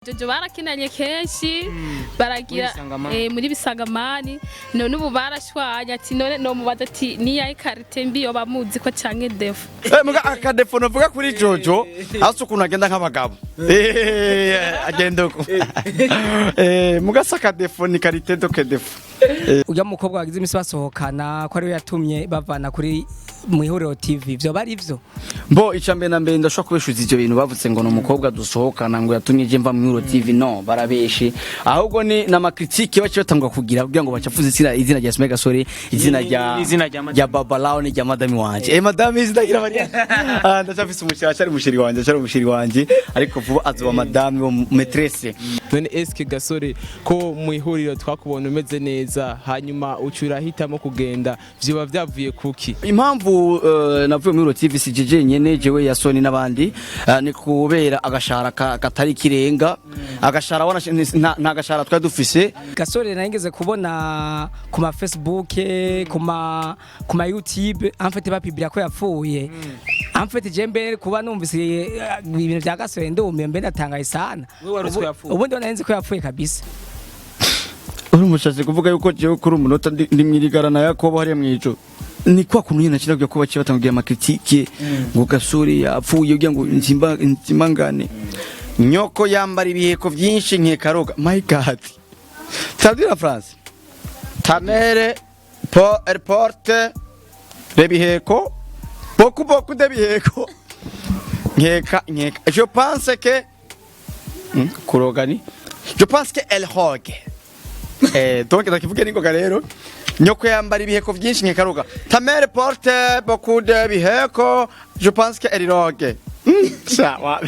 Jojo barakinanye kenshi baragira Muri Bisangamani. Muri Bisangamani. None ubu barashwanye, ati none nomubaza ati niyahe qualité mbi yoba muzi ko canke défaut? Muga aka défaut novuga kuri Jojo asa ukuntu agenda nk'abagabo. Agenda uko. Muga si aka défaut, ni qualité donc défaut. Ujya mukobwa wagize imisi basohokana ko ariwe yatumye bavana kuri mu Ihuriro TV, vyoba ari vyo? Bo icya mbere na mbere, ndashobora kubeshuza ivyo bintu bavuze ngo ni umukobwa dusohokana ngo yatumye je mva mu Ihuriro TV. No barabeshe, ahubwo ni n'ama critiques baciye batangwa kugira kugira ngo bacafuze izina rya Ismail Gasore, izina rya Izina rya madame. Rya Baba Lao, ni rya madame wanje. Madame, izina rya Maria. Ah, ndacyafise umusheri, acari umusheri wanje, acari umusheri wanje, ariko vuba azoba madame wo maîtresse. None eske Gasore, ko mu Ihuriro twakubona umeze neza, hanyuma uca urahitamo kugenda, vyoba vyavuye kuki? Impamvu navuye muri Ihuriro TV si jeje nyene, jewe Yasoni n'abandi, ni kubera agashahara katari kirenga. Agashahara wana nta gashahara twari dufise. Gasore, narigeze kubona ku ma Facebook, ku ma YouTube, en fait bapibira ko yapfuye. En fait je mbere kuba numvise ibintu vya Gasore ndumiye, mbe ndatangaye sana. Wewe wari uzi ko yapfuye? Ubundi nari ko yapfuye kabisa. Uri umushatsi kuvuga yuko jewe kuri umunota ndi mwirigara na Yakobo hariya mwijo, ni kwa kuntu nyine nakiravuga ko baciye batangiye ama critiques ngo Gasore yapfuye kugira ngo nzimba nzimangane. Nyoko yambara ibiheko byinshi nkekaroga. My God, traduire en français: ta mère po elle porte les biheko, beaucoup beaucoup de biheko, nkeka nkeka. Je pense que kuroga ni je pense que elle rogue. Donc ndakivuge ningoga rero: nyoko yambara ibiheko byinshi nkekaruga, ta mère porte beaucoup de biheko, je pense que elle rogue. Sawa.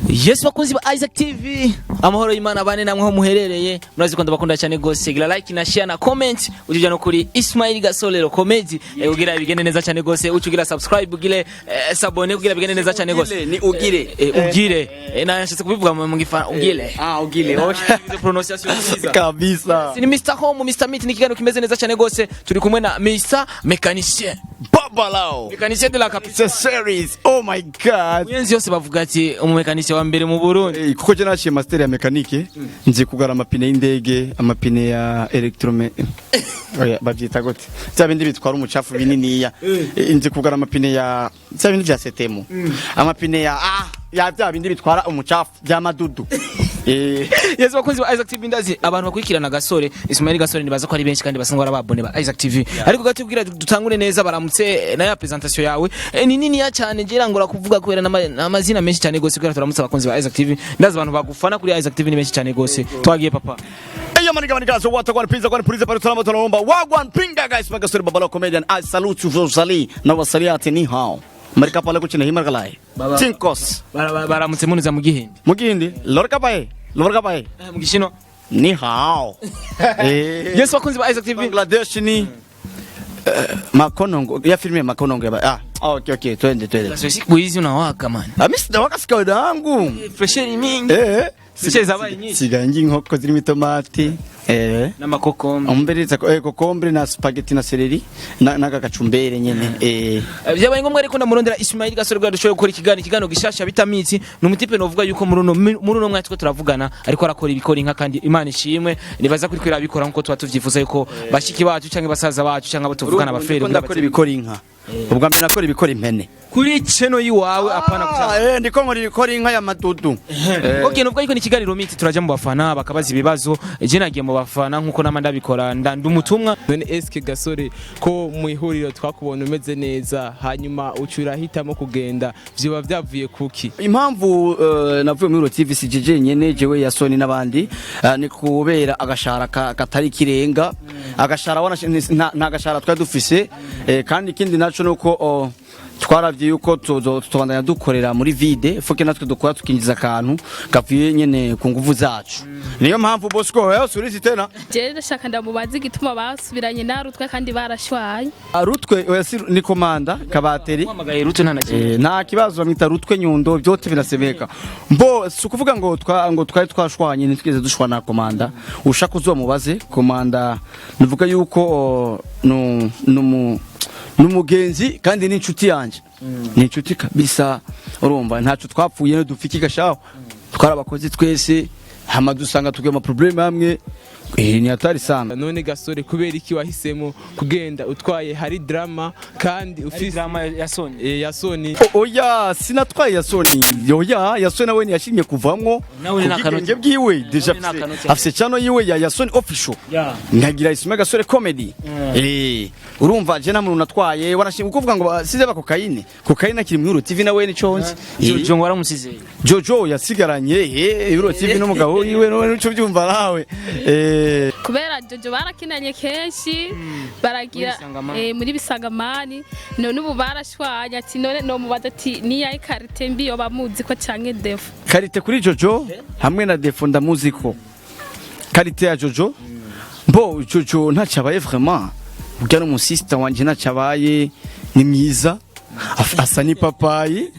Yes, bakunzi ba Isaac TV, amahoro y'Imana bane namwe aho muherereye. Murazi ko ndabakunda cyane gose. Gira like na share na comment, ujya no kuri Ismail Gasolero Comedy, kugira bigende neza cyane gose. Ucugira subscribe, ugire s'abonner kugira bigende neza cyane gose. Ni ugire. Ugire, nashatse kubivuga mu gifaransa, ugire. Ah, ugire. Okay. Prononciation nziza. Kabisa. Ni Mr Home, Mr Meat, ni ikiganiro kimeze neza cyane gose. Turi kumwe na Mr Mécanicien. Babalao. Mécanicien de la capitale. It's a series. Oh my God. Muyenzi yose bavuga ati umumekanisiye wa mbere mu Burundi. Kuko je naciye master ya mécanique, nzi kugara amapine y'indege, amapine ya électromé, oya, bavyita gute, bya bindi bitwara umucafu bininiya. Nzi kugara amapine ya bya bindi vya setemu, amapine ya ya bya bindi bitwara umucafu bya madudu. Yes, bakunzi ba Isaac TV, ndazi abantu bakurikirana Gasore, Ismail Gasore, nibaza ko ari benshi kandi basanzwe arababone ba Isaac TV. Ariko gatubwira dutangure neza, baramutse na ya presentation yawe. Ni nini ya cyane ngira ngo rakuvuga kubera n'amazina menshi cyane gose, kubera turamutse abakunzi ba Isaac TV. Ndazi abantu bagufana kuri Isaac TV ni benshi cyane gose. Twagiye, papa. Eyo maniga maniga, so what gwan pizza gwan pizza paru salama tolomba wagwan pinga guys, Magasore Babalo comedian, I salute you for sali na wasaliati ni hao marika pale kuchina himargalai tinkos. Baramutse munuza mu Gihindi. Mugindi lorka pae, lorka pae. Mu Gishino. Ni hao. Yes, bakunzi ba Isaac TV. Bangladesh ni Makonongo ya filme Makonongo ya ah, okay, twende twende. Sasa siku hizi unawaka, man. Ah, mimi sidawaka, si kawaida yangu. Fresheri mingi. Zice zabaye nyinshi. Sigaye ndya inkoko zirimo itomati. N'amakokombe. Umbereza kokombre na spaghetti na céleri na n'aka gacumbere nyene. Byabaye ngombwa ariko ndamurondera Ismail Gasore bwa dushoboye gukora ikiganiro gishasha bita Mitsi. Ni umutipe novuga yuko muri uno mwaka twe turavugana ariko arakora ibikora inka, kandi Imana ishimwe, nibaza kuri kwira abikora nkuko tuba tuvyifuza yuko bashiki bacu canke basaza bacu canke abo tuvugana abafere. Ndiko ndakora ibikora inka. Ubwa mbere nakora ibikora impene. Kuri cheno yiwawe, apana kuchana. Ah, ndiko nkora ibikora inka ya madudu. Okay, novuga yuko ni ikiganiro Mitsi, turaja mu bafana bakabaza ibibazo. Je nagiye mu bafana nkuko nama ndabikora, ndi umutumwa. None eske Gasore, ko mu Ihuriro twakubona umeze neza, hanyuma uca urahitamo kugenda, vyoba vyavuye kuki? Impamvu navuye muri Ihuriro TV si jeje nyene, jewe Yasoni n'abandi, ni kubera agashahara katari kirenga. Agashahara wana nta gashahara twari dufise. Kandi ikindi naco nuko oh, Twaravye yuko tubandanya dukorera muri vide, faut que natwe dukora tukinjiza akantu gavuye nyene ku nguvu zacu. Niyo mpamvu, Bosco, wewe surizi tena. Je ndashaka ndamubaza igituma basubiranye na Rutwe kandi barashwanye. Rutwe oya, si ni komanda kabateri. Uhamagaye Rutwe nta na kimwe. Nta kibazo, bamwita Rutwe Nyundo, byote binasemeka. Mbo si ukuvuga ngo ngo twari twashwanye, ntitwigeze dushwana na komanda. Ushaka uzomubaze komanda. Nuvuga yuko numugenzi kandi ni inshuti yanje, ni inshuti kabisa. Urumva ntaco twapfuye, dupfiki gashaho, twari abakozi twese, hama dusanga tugiye ama problème amwe. Ni hatari sana. None Gasore, kubera iki wahisemo kugenda utwaye hari drama kandi ufise Drama ya Sony? Ya Sony. Oya, sinatwaye Yasoni. Oya, Yasoni nawe ntiyashimye kuvamwo. Nawe ni kubwigenge bwiwe déjà. Nawe ni akanoti. Afise channel yiwe ya Yasoni Official, nkagira Ismail Gasore Comedy. Urumva je nta muntu natwaye, wanashimye kuvuga ngo basize ba kokayine. Kokayine akiri mu Euro TV nawe nico nzi. Jojo ngo waramusize? Jojo yasigaranye Euro TV n'umugabo wiwe, nawe nico byumva nawe. Kubera Jojo barakinanye kenshi, baragira Muri Bisangamani. Muri Bisangamani. None ubu barashwanye, ati none nomubaza ati niyahe qualité mbi yoba muzi ko canke défaut? Qualité kuri Jojo hamwe na défaut ndamuziko. Qualité ya Jojo, bo Jojo ntacyabaye vraiment, burya n'umusista wanje ntacyabaye, ni mwiza. Asa n'ipapayi,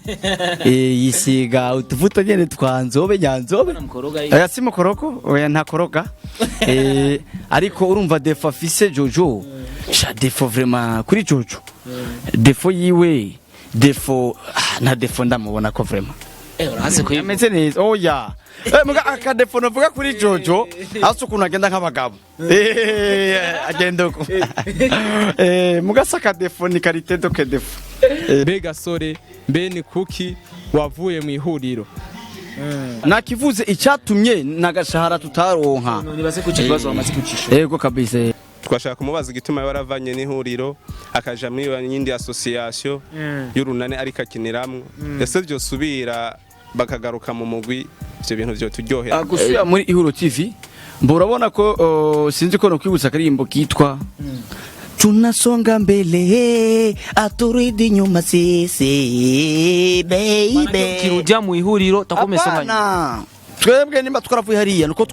yisiga utuvuta nyene twa nzobe nyanzobe. Mukoroga. Oya, si mukoroko, oya, ntakoroga. Ariko urumva défaut afise Jojo, sha défaut vraiment kuri Jojo, défaut yiwe, défaut, nta défaut ndamubona ko vraiment. Urahaze kuyivuga. Ameze neza. Oya, muga aka défaut novuga kuri Jojo, asa ukuntu agenda nk'abagabo. Agenda uko. Muga si aka défaut, ni qualité doke défaut. Mbe Gasore, mbe ni kuki wavuye mu ihuriro? Nakivuze icyatumye n'agashahara tutaronka. Nibaze ko icyo kibazo bamaze kucisha. Yego kabisa. Twashaka kumubaza igituma yaravanye n'ihuriro akaja muri iyo yindi association y'urunani ariko akiniramwo. Ese vyosubira bakagaruka mu mugwi? Ivyo bintu vyoturyohera. Gusubira muri Ihuro TV, mbo urabona ko sinzi ko nokwibutsa akaririmbo kitwa "Tunasonga mbele aturudi nyuma sisi baby". Kirudia mu ihuriro takomesonganya. Hapana. Twebwe nimba twaravuye hariya nuko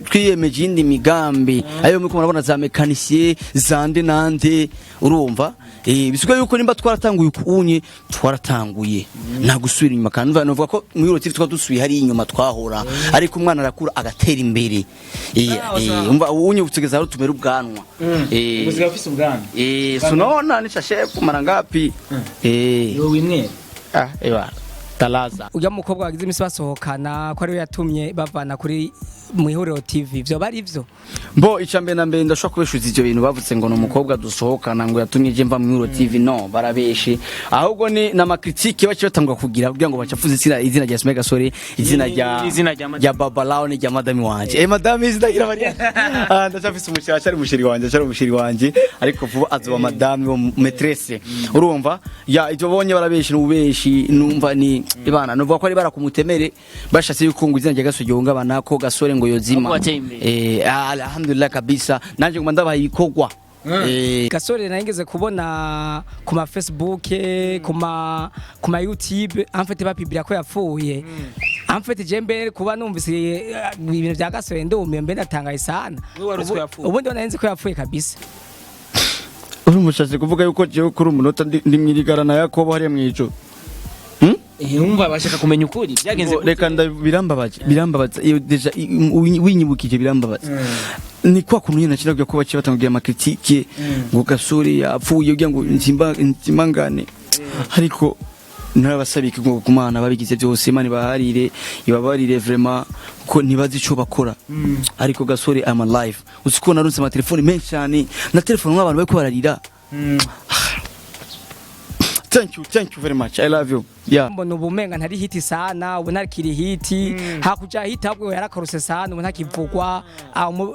twiyemeje iyindi migambi, ayo muriko murabona za mécanicien zande nande. Urumva bisigaye yuko nimba twaratanguye ukunye twaratanguye, nta gusubira inyuma. Kandi novuga ko muri Ihuriro TV twari dusubiye hariya inyuma twahora, ariko umwana arakura agatera imbere. Umva unye utugeza aho tumera ubwanwa. Usigaye ufise ubwanwa? Sunaona ni chef mara ngapi? Wowe wimwera. Ah, ewa talaza. Ujya mukobwa wagize imisi basohokana ko ariwe yatumye bavana kuri mu Ihuriro TV, vyo bari vyo? Bo icya mbere na mbere ndashobora kubeshuza ivyo bintu bavuze ngo ni umukobwa dusohokana ngo yatumye je mva mu Ihuriro TV. No barabeshe, ahubwo ni n'ama critique bace batangwa kugira kugira ngo bacafuze izina rya Ismail Gasore, izina rya Izina rya madame. Rya Baba Lao, ni rya madame wanje. Madame, izina gira bari, ah, ndacyafise umusheri, acari umusheri wanje, acari umusheri wanje, ariko vuba azoba madame wo maîtresse. Urumva ya ivyo bonye barabeshe, n'ubeshi. Numva ni ibana nuvuga ko ari barakumutemere, bashatse yuko ngo izina rya Gasore gihungabana, ko Gasore ngo yozima. Ahubwo wateye imbere. Alhamdulillah kabisa, nanje nguma ndabaha ibikorwa. Gasore nageze kubona ku ma Facebook, ku ma YouTube en fait bapibira ko yapfuye. En fait je mbere kuba numvise ibintu bya Gasore ndumiye, mbe ndatangaye sana. Wewe wari uzi ko yapfuye? Ubundi nari ko yapfuye kabisa. Uri umushatsi kuvuga yuko jewe kuri umunota ndi mwirigara na Yakobo hariya mwijoro. Wumva bashaka kumenya ukuri byagenze Ngo, gute? Reka birambabaje, birambabaza iyo déjà winyibukije birambabaza. Ni kwa kuntu nyine nakiraga ko baciye batangiye ama critique ngo Gasore yapfuye kugira ngo nzimba nzimangane, ariko narabasabika ngo ku Mana babigize byose, Imana ibaharire, ibabarire vraiment, ko ntibazi ico bakora. Ariko Gasore, I'm alive. Uzi ko narunse amatelefoni menshi cyane na telefone nk'abantu bariko bararira. Thank you, thank you very much, I love you, yeah. Mbona ubu umenga ntari hit sana, ubu ntakiri hit, hakuja hit ahubwo yarakorose sana, ubu ntakivugwa.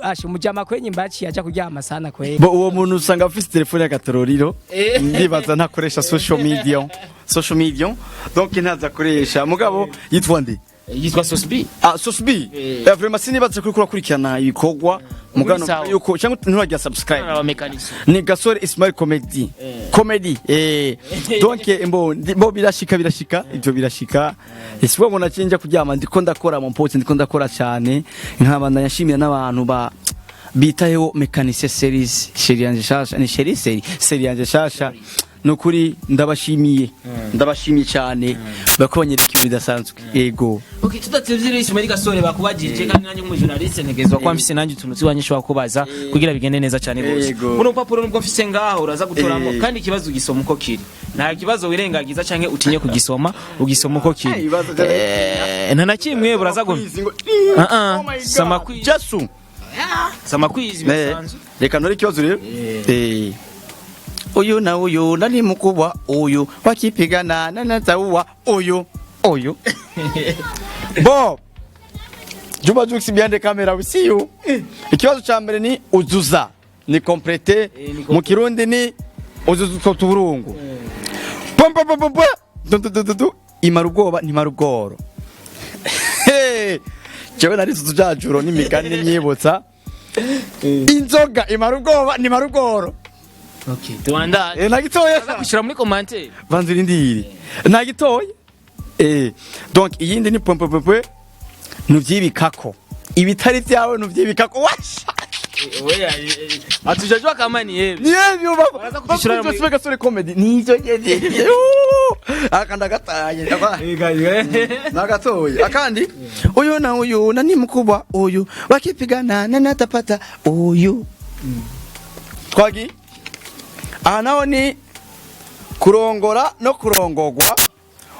Asha umujama kwenye mbaci aja kuryama sana kwe. Bo uwo muntu usanga afise telefone y'agatororiro, ndibaza ntakoresha social media, social media donc ntaza akoresha. Mugabo yitwa nde? Yitwa Sosbi. Ah, Sosbi. Eh. Eh, vraiment sinibaze kuri kurakurikirana ibikorwa mugano sawa. yuko cyangwa nturagira subscribe. Aba mécanicien. Ni Gasore Ismail Comedy. Comedy. Eh. Donc mbo mbo birashika, birashika, ibyo birashika. Sibwo ngo nacinja kuryama, ndiko ndakora mu poste, ndiko ndakora cyane, nkabanda yashimira n'abantu ba bitayeho Mécanicien series, série yanje shasha, ni série série série yanje shasha. Nukuri ndabashimiye, ndabashimiye cyane, bakonyereka ibintu bidasanzwe, yego. Okay, tudatevye rero, Ismail Gasore, bakubajije kandi nanjye nk'umu journaliste ntegezwa kuba mfise nanjye utuntu twiwanye nshobora kubaza kugira bigende neza cyane gose. Yego. Buno rupapuro nubwo mfise ngaho, uraza gutoramo kandi ikibazo ugisoma uko kiri, nta kibazo wirengagiza canke utinye kugisoma, ugisoma uko kiri. Ibibazo. Nta na kimwe buraza gu Ah, ah, Oh my God. sama quiz. Jasu. Sama quiz bisanzwe. Reka ntore ikibazo rero. Uyu na uyu nani mkubwa? Uyu wakipigana nani ataua? Uyu, uyu. Bo Juma Jux behind the camera, we see you. Ikibazo ca mbere ni uzuza, ni compléter. Ni Mu Kirundi ni uzuza utwo tuburungu. Pom pom pom pom pom. Du du du du du. Imara ubwoba ntimara ubworo. Hey! Jewe nari utujajuro n'imigani n'imyibutsa. Inzoga imara ubwoba ntimara ubworo. Okay, tuanda. Eh, nagitoye. Kwishura muri commentaire. Banza urindire, nagitoye. Donc iyindi ni point point point, nuvyibikako ibitari vyawe, nuvyibikako washa. Oya, atujajua kama ni yeye. Niyo Baraza kutishura baba Gasore Comedy nivyo nyene. Akanda gataye nagatoye. Akandi, uyu na uyu nani mkubwa? Uyu wakipigana nani atapata? Uyu. Twagi aha naho ni kurongora no kurongogwa,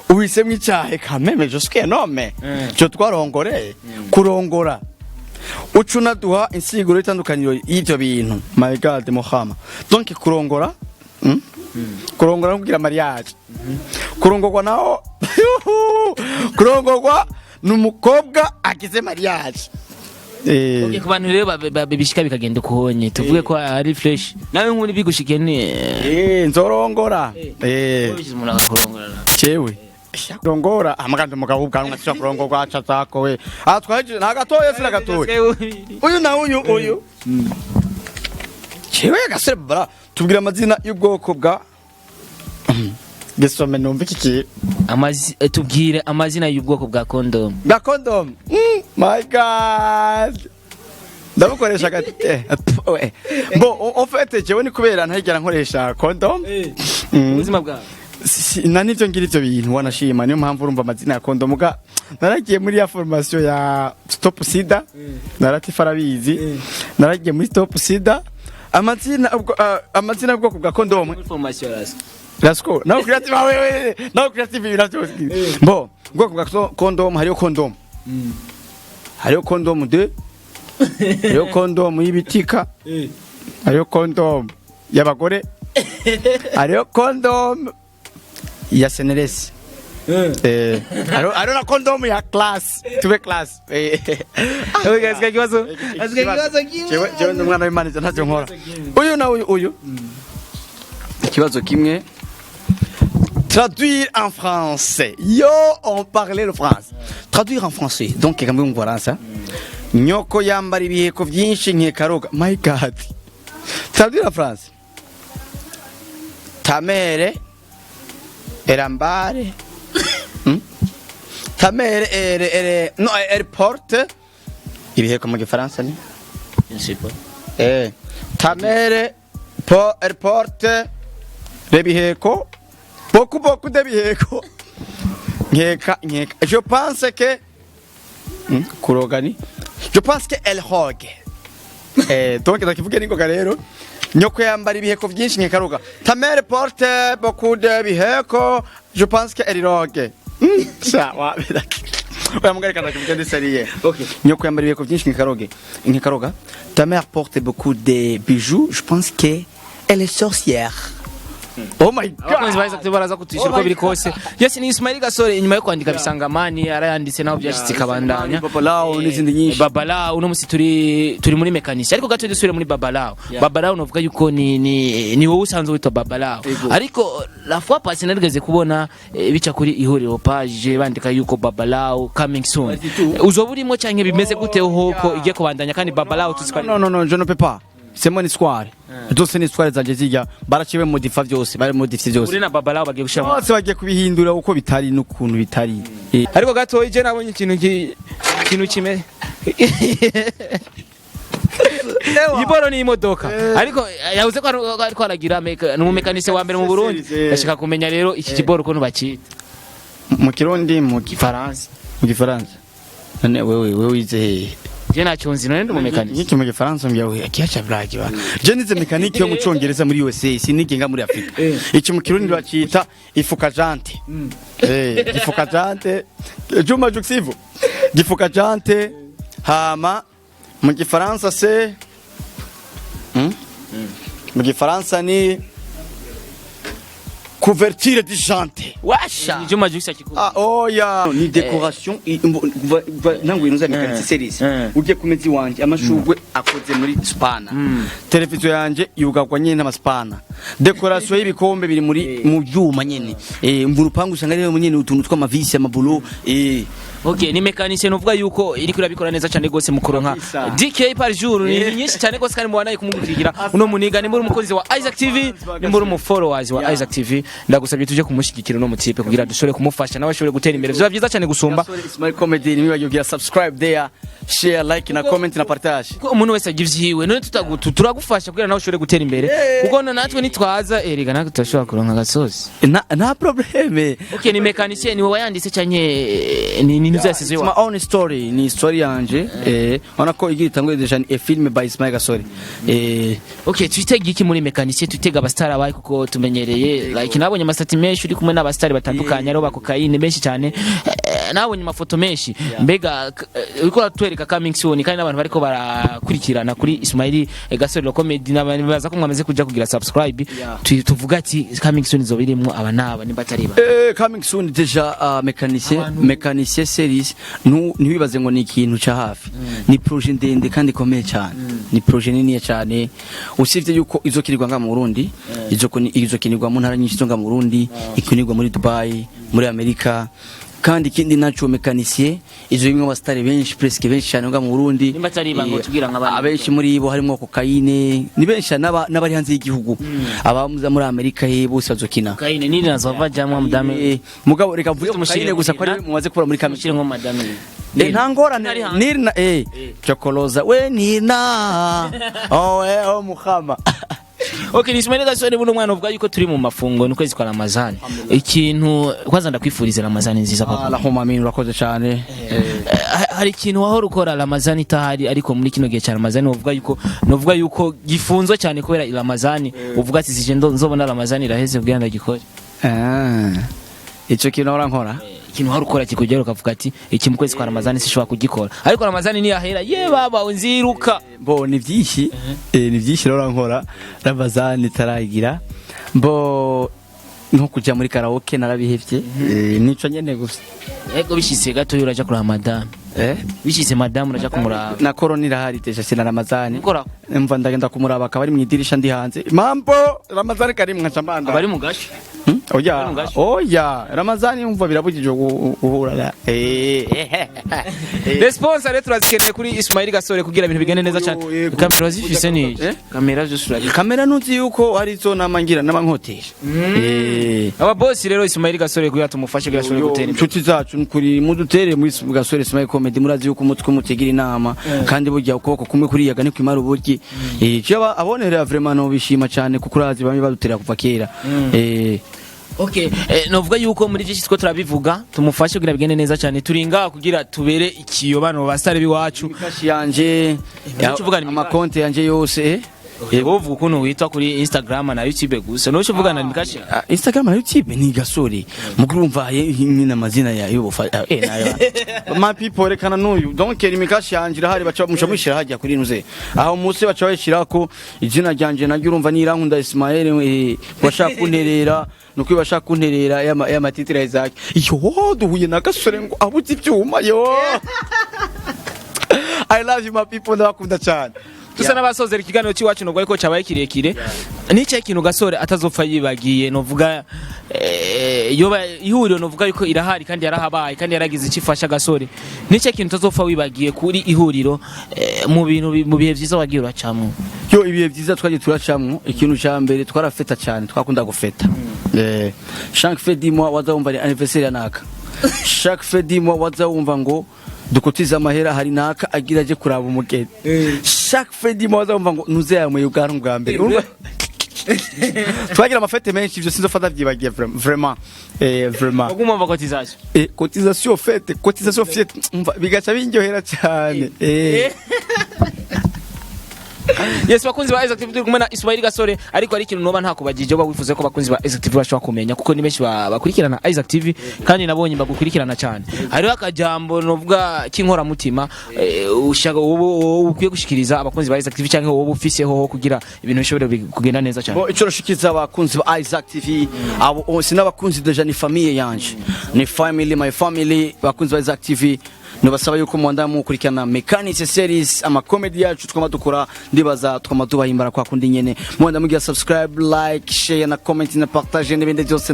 uhisemwo icyahe? Kameme je suis un homme, cyo twarongore kurongora. Uca unaduha insiguro y'itandukaniro y'ibyo bintu. My God, Muhama. Donc kurongora, Kurongora no kugira mariage. Kurongorwa naho, kurongorwa ni umukobwa agize mariage. Okay, ku bantu rero bishika bikagenda ukuhonye, tuvuge ko ari fresh, nawe nk'uri bigushikiye ni Nzorongora. Bishize umuntu akakurongora. Cewe rongora amaganda umugabo ubwanwa ashobora kurongorwa aca zako we. Aha twahejeje, nta gatoya, sinagatoya. Uyu na uyu, uyu cewe Gasore bara tubwira amazina y'ubwoko bwa gisome, numva iki kintu. Tubwire amazina y'ubwoko bwa condom. Bwa condom. My God, ndabukoresha gati Bon, en fait jewe ni kubera ntigera nkoresha condom. Ubuzima bwawe. Na nivyo ngira ivyo bintu wanashima, niyo mpamvu urumva amazina ya condom ga naragiye muri ya formation ya Stop Sida, naratifa arabizi, naragiye muri Stop Sida, amazina ubwo amazina y'ubwoko bwa condom. Muri formation ya Rasko nawe creative, wewe nawe creative, ibintu byose. Bo ubwoko bwa condom, hariyo condom, hariyo condom 2, hariyo condom y'ibitika, hariyo condom y'abagore, hariyo condom ya seneresi, hariyo na condom ya class, tube class. Okay, asigaye ikibazo. Asigaye ikibazo kimwe. Jewe ndi umwana w'Imana, ivyo ntavyo nkora. Uyu na uyu, uyu ikibazo kimwe. Traduire en français. Yo, on parlait le français. Traduire en français. Donc, kama mu Faransa. Nyoko yambara ibiheko byinshi nkekaroga. My God. Traduire en français. Ta mère erambare. Ta mère elle, elle, non, elle porte ibiheko mu gifaransa ni Je sais pas. Ta mère po, elle porte les biheko, beaucoup beaucoup de biheko nkeka nkeka. Je pense que kuroga ni je pense que elle rogue. Donc ndakivuge ningoga rero, nyoko yambara ibiheko byinshi nkekaroga. Ta mère porte beaucoup de biheko, je pense que elle rogue. Sawa, oya mugari kandi ndakivuge ndi sérieux. Okay. Nyoko yambara ibiheko byinshi nkekaroge nkekaroga. Ta mère porte beaucoup de bijoux, je pense que elle est sorcière. Oh my God. Abakunzi ba Isaac TV baraza kutwishyura uko biri kose. Yes, ni Ismail Gasore inyuma yo kwandika Bisangamani, yarayanditse naho byashitse ikabandanya. Babalao n'izindi nyinshi. Babalao, uno musi turi muri mécanicien, ariko gato dusubire muri Babalao. Babalao novuga yuko ni wowe usanzwe witwa Babalao, ariko la fois passée narigeze kubona bica kuri ihuriro page bandika yuko Babalao coming soon. Uzoba urimo canke bimeze gute hoko igiye kubandanya kandi Babalao tuzi ko Non, non, non, je ne peux pas. C'est mon histoire. Zose ni histoire zanje, zijya baraciwe modifa vyose, bari modifye vyose. Uri na Babalao bagiye gushiramo. Bose bagiye kubihindura uko bitari n'ukuntu bitari. Ariko gatoyi je nabonye ikintu kime Iboro ni imodoka, ariko yavuze ko ariko aragira ni umumekanise wa mbere mu Burundi. Ndashaka kumenya rero iki kiboro ukuntu bakita. Mu Kirundi, mu Gifaransa. Mu Gifaransa. None wewe wize hehe? Je ntacyo nzi, none ndi umumekanise. Nk'iki mu Gifaransa mbya we kiacha blague ba. Je nize mécanique yo mu Congereza muri USA, sinigenga muri Afrika. Iki mu Kirundi bacita ifuka jante. Gifuka jante. Juma Juxivo. Gifuka jante, hama mu Gifaransa c'est Mu Gifaransa ni couverture de jante. Washa Juma Jux akikuba. Ah, oya, ni décoration nangu inuza mécanique series. Ugiye ku mezi wanje, amashugwe akoze muri spana, televiziyo yanje yugagwa nyene n'amaspana, décoration y'ibikombe biri muri mu byuma nyene, mu rupangu usanga rero nyene utuntu tw'amavisi, amabulo. Okay, ni mécanicien uvuga yuko iri kurabikora neza cyane gose mu kuronka Kabisa. DK par jour ni nyinshi cyane gose, kandi mubanaye kumugutirira uno muniga. Nimba uri umukozi wa Isaac TV, nimba uri umu followers wa Isaac TV, ndagusabye tuje kumushyigikira uno mutipe kugira dushobore kumufasha nawe ashobore gutera imbere. Biba byiza cyane gusumba. Gasore Ismail Comedy, ntiwibagirwe kugira subscribe there, share, like na comment na partage. Kuko umuntu wese agira ivyiwe, none tutagutu turagufasha kugira nawe ushobore gutera imbere, kuko natwe nitwaza erega natwe turashobora kuronka agasozi. Nta problème. Okay, ni mécanicien, ni wowe wayanditse canke ni nuzasize? It's my own story, ni story yanje. Urabona ko igira itangwe déjà, ni a film by Ismail Gasore. Okay, twitega iki muri mécanicien? Twitega abastar abaye, kuko tumenyereye like nabonye amasitati menshi uri kumwe n'abastar batandukanye, aribo ba cocaine benshi cyane. Nabonye amafoto menshi. Mbega uriko uratwereka coming soon, kandi n'abantu bariko barakurikirana kuri Ismail Gasore Comedy n'abantu baza ko mwamaze kuja kugira subscribe. Tuvuga ati coming soon izoba irimwo aba n'aba nimba atari ba? Coming soon déjà, mécanicien series, ntiwibaze ngo ni ikintu ca hafi, ni projet ndende kandi ikomeye cyane, ni projet nini cyane. Usivye yuko izokinirwa nga mu Burundi, izokinirwa mu ntara nyinshi zo nga mu Burundi, ikinirwa muri Dubai, muri Amerika. Kandi ikindi naco, mécanicien izo bimwe abastari benshi, presque benshi cyane nga mu Burundi. Nimba atari ibanga, utubwira nk'abandi. Abenshi muri bo harimo cocaine, ni benshi cyane, n'abari hanze y'igihugu, abamuza muri Amerika he bose bazokina. Cocaine nini nazova jamwa madame. Mugabo reka mvuge Tumushyire cocaine gusa ko muri- ari mumaze kubura muri kamera. Tumushyire nko madame. Nta ngorane. Nari hanze. Nirna, chokoloza we nirna, oh oh muhama. Okay, ni Ismail Gasore, buno mwana uvuga yuko turi mu mafungo, ni ukwezi kwa Ramazani. Ikintu kwanza ndakwifuriza Ramazani nziza, papa. Allahumma amin, urakoze cyane. Hari ikintu wahora ukora Ramazani itahari, ariko muri kino gihe cya Ramazani uvuga yuko novuga yuko gifunzwe cyane kubera Ramazani, uvuga ati zije nzobona Ramazani iraheze kugira ndagikore? Ah, ico kintu ahora nkora? Ikintu wahora ukora kikugera ukavuga ati iki mu kwezi kwa Ramazani sishobora kugikora, ariko Ramazani niyahera ye baba nziruka. Bo ni byinshi, ni byinshi rero nkora Ramazani itaragira. Bo nko kuja muri karaoke narabihevye, nico nyene gusa. Ego, bishitse gato uraja kuraba madame? Bishitse madame uraja kumuraba? Na korona irahari déjà, sina Ramazani. Ukora? Mva ndagenda kumuraba akaba ari mu idirisha ndi hanze. Mambo Ramazani karimu nkaca mbanda. Abari mu gace. Hmm? Oya. Ari mu gace. Oya, Ramazani umva birabujijwe guhura Response rero turazikeneye kuri Ismail Gasore kugira ibintu bigende neza cyane. Yego. Kamera zifise ni Eh? kamera zose uragira? Kamera ntuzi yuko ari zo nama ngira nama nkotesha. Aba boss rero, Ismail Gasore kugira tumufashe kugira ashobore gutera imbere. Inshuti zacu nukuri mudutere muri Gasore Ismail Comedy, murazi yuko umutwe mutegera inama, kandi burya ukuboko kumwe kuriyaga ni kwimara uburyi. Je abonerera vraiment no bishima cyane kuko urazi bamwe badutera kuva kera. Okay, novuga yuko muri byinshi two turabivuga tumufashe kugira bigende neza cyane. Turi ngaha kugira tubere ikiyo bano basare biwacu. Imikashi yanje Icyo uvuga ni amakonte yanje yose. Yego, uvuga ukuntu witwa kuri Instagram na YouTube gusa, nuco uvugana na Mikashi. Ah, Instagram na YouTube ni Gasore. Mukuru, umva nyine amazina ya yubufa nayo. My people, rekana n'uyu. Donc Lumicash yanje irahari, baca muca mushira hajya kuri nuze. Aho munsi baca bashirako izina ryanje naryo, urumva ni Irankunda Ismael, bashaka kunterera, nuko bashaka kunterera ya matitre Isaac. Yo, duhuye na Gasore ngo abuze ibyuma yo. I love you, my people, ndabakunda cyane. Dusa n'abasozera ikiganiro cy'iwacu, nubwo ariko cyabaye kirekire. Ni ikintu Gasore atazopfa yibagiye, novuga yoba ihuriro, novuga yuko irahari kandi yarahabaye kandi yaragize icyo ifasha Gasore. Ni ikihe kintu utazopfa wibagiye kuri ihuriro, mu bintu mu bihe byiza wagiye uracamwo? Yo, ibihe byiza twagiye turacamwo, ikintu cya mbere twarafeta cyane, twakunda gufeta. Chaque fin du mois waza wumva ni anniversaire ya naka, chaque fin du mois waza wumva ngo dukotize amahera, hari naka agira aje kuraba umugeni, chaque fin du mois waza wumva ngo nuze yamwe ubwanwa bwa mbere. Urumva? Twagira amafete menshi, ivyo sinzofata ndavyibagiye, vraiment, vraiment, vraiment. Uguma umva cotisation. Cotisation fête, cotisation fête, umva bigaca binryohera cyane. Yes, bakunzi ba Isaac TV, turi kumwe na Ismail Gasore, ariko hari ikintu noba ntakubagije uba wifuza ko bakunzi ba Isaac TV bashobora kumenya, kuko ni benshi bakurikirana Isaac TV kandi nabonye bagukurikirana cyane. Hariho akajambo novuga k'inkoramutima, ushaka wowe ukwiye gushikiriza abakunzi ba Isaac TV cyangwa wowe ufiseho kugira ibintu bishobore kugenda neza cyane. Bo, ico rushikiza abakunzi ba Isaac TV, abo bose n'abakunzi déjà ni famille yanje, ni family, my family. Bakunzi ba Isaac TV, nubasaba yuko mwanda mukurikirana Mechanics series, ama comedy yacu twama dukora. Ndibaza twama tubahimbara kwa kundi nyene. Mwanda mugira subscribe, like, share na comment na partage n'ibindi byose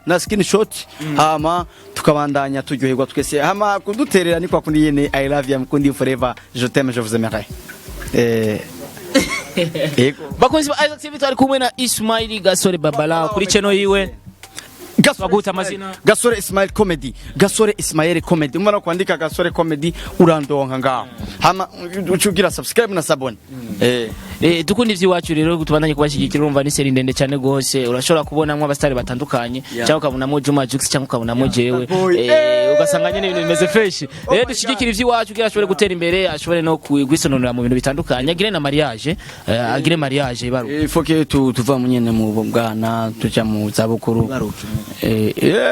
na screenshot, hama tukabandanya turyoherwa twese. Hama kuduterera ni kwa kundi nyene. I love you, mkundi forever, je t'aime, je vous aimerai. Yego. Bakunzi ba Isaac TV, twari kumwe na Ismail Gasore Babala kuri channel yiwe. Gasore. Baguta amazina. Gasore Ismail Comedy, Gasore Ismail Comedy. Umara kwandika Gasore Comedy urandonka ngaho, hama ucugira subscribe na s'abonner. Dukunda ivy'iwacu rero, tubandanye kubashyigikira. Urumva ni série ndende cyane gose, urashobora kubonamwo abasitari batandukanye, cyangwa ukabonamo Juma Jux, cyangwa ukabonamo jewe. Boy. Ugasanga nyene ibintu bimeze fresh. Rero dushyigikira ivy'iwacu kugira ashobore gutera imbere, ashobore no kwisononora mu bintu bitandukanye, agire na mariage, agire mariage ibaruka. Il faut que tu tuva mu nyene mu bwana tuja mu zabukuru.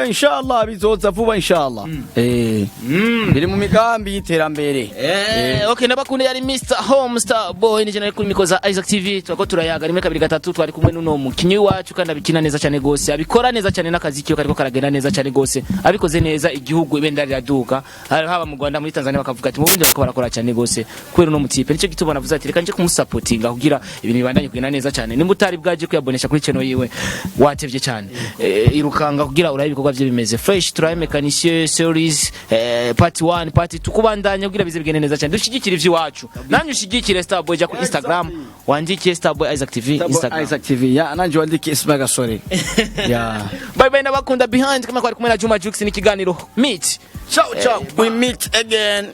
Inshallah bizoza vuba, inshallah. Biri mu migambi y'iterambere. Okay, nabakunda. Yari Mr Home Star Boy, ni jana kuri micro za Isaac TV, twako turayaga rimwe, kabiri, gatatu. Twari kumwe n'uno mukinyi wacu kandi abikina neza cyane gose, abikora neza cyane, n'akazi kiyo kariko karagenda neza cyane gose, abikoze neza igihugu ibendera riraduka. Haba mu Rwanda, muri Tanzania, bakavuga ati mu Burundi bariko barakora cyane gose kubera uno mutipe. Nicyo gituma navuze ati reka nje kumusapotinga kugira ibintu bibandanye kugenda neza cyane. Nimba utari bwaje kwiyabonesha kuri channel yiwe, watevye cyane. Irukanga kugira urabe ibikorwa bye bimeze fresh. Turabe Mécanicien series, part 1, part 2, kubandanya kugira bize bigende neza cyane. Dushigikire ivy'iwacu, nanyu ushigikire Star Boy. Ja ku Instagram wandike Star Boy Isaac TV Instagram. Isaac TV ya nanje wandike Ismail Gasore ya. Bye bye, nabakunda. Behind kama kwari kumwe na Juma Jux n'ikiganiro Meet. Ciao ciao, we meet again.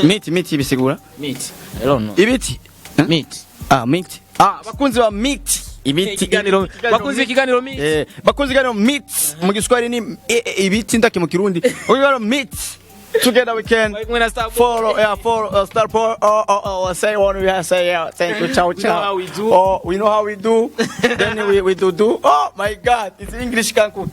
Meet, meet bisigura Meet, I don't know. Ibiti. Meet. Ah, meet, ah, bakunzi ba meet ibiti. Ikiganiro, bakunzi ikiganiro Meet. Bakunzi ikiganiro meet mu Giswahili ni ibiti ndake mu Kirundi. Ikiganiro meet together we can Bari kumwe na Star Boy. Follow, yeah, follow Star Boy. Oh, say what we have say, yeah, thank you, ciao. We know Ciao. how we do. Oh, we know how we do. Then we do do. Oh my God, it's English can cook.